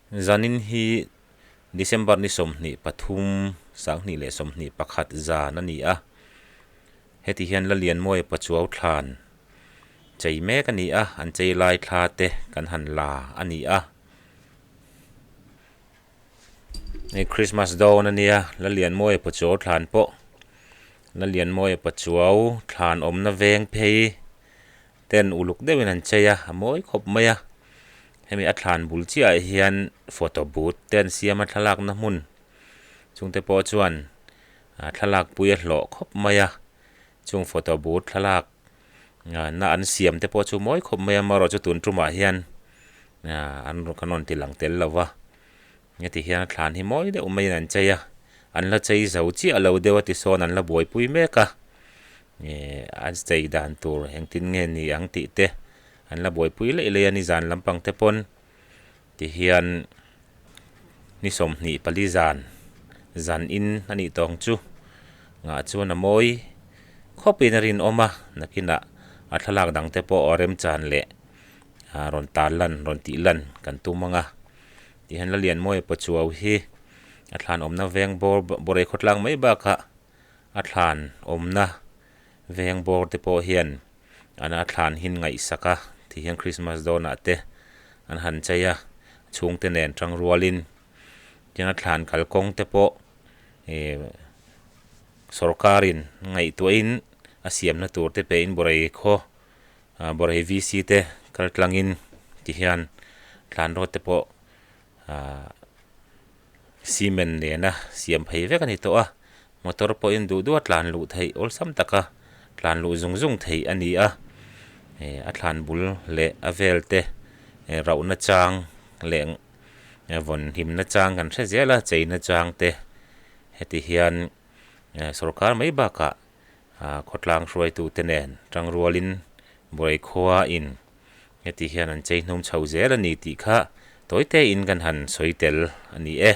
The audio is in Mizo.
Zanin hi December ni 23, 2021 zan a ni a. Heti hian Lalianmawia Pachuau thlan chei mek a ni a, an chei lai thla te kan han la a ni a. Hei Christmas dawn a nia, Lalianmawia Pachuau thlan pawh Lalianmawia Pachuau thlan awmna veng phei ten uluk deuhin an chei a, a mawi khawp mai a. Hemi a thlan bul chiah ah hian photo booth te an siam a thlalakna hmun chungte pawh chuan ah thlalak pui a hlawh khawp mai a chung photo booth thlalak ah na an siam te pawh chu mawi khawp mai a amaherawhchu tun tumah hian ah an kan rawn ti lang tel lo va heti hian a thlan hi mawi deuh maiin an chei a an la chei zo chiah lo deuh a tisawn an la buaipui mek a. Ehh an chei dan tur engtin nge ni ang tih te an la buaipui leih leih a ni zan lampang te pawn tihian ni 24 zan zan in a nih tawng chu ngah chuan a mawi khawpin a rinawm a nakinah a thlalak dang te pawh a remchan leh ah rawn tar lan rawn tih lan kan tum ang a tihian Lalianmawia Pachuau hi a thlan awmna veng bawr bawrei khawtlang mai bakah. A thlan awmna veng bawr te pawh hian an a thlan hin ngaihsak a ti hian Christmas dawnah te an han chei a chhungte nen tang rualin tiang a thlan kalkawng te pawh ih sawrkarin ngaihtuahin a siamna tur te pehin Borei khaw ah Borei VC te kal tlangin ti hian thlan rawt te pawh ah. Cement nena siam phei vek a ni tawh a, motor pawhin duh duh a tlan luh theih awlsam taka tlan luh zung zung theih a ni a, eh a thlan bul leh a vel te eh rauhna chang leh vawn himna chang kan hre zel a cheina chang te heti hian eh sawrkar mai bakah ah khawtlang hruaitu te nen tangrualin buai khua in Heti hian an chei hnum chho zel a ni tih kha tawi tein kan han sawi tel a ni e.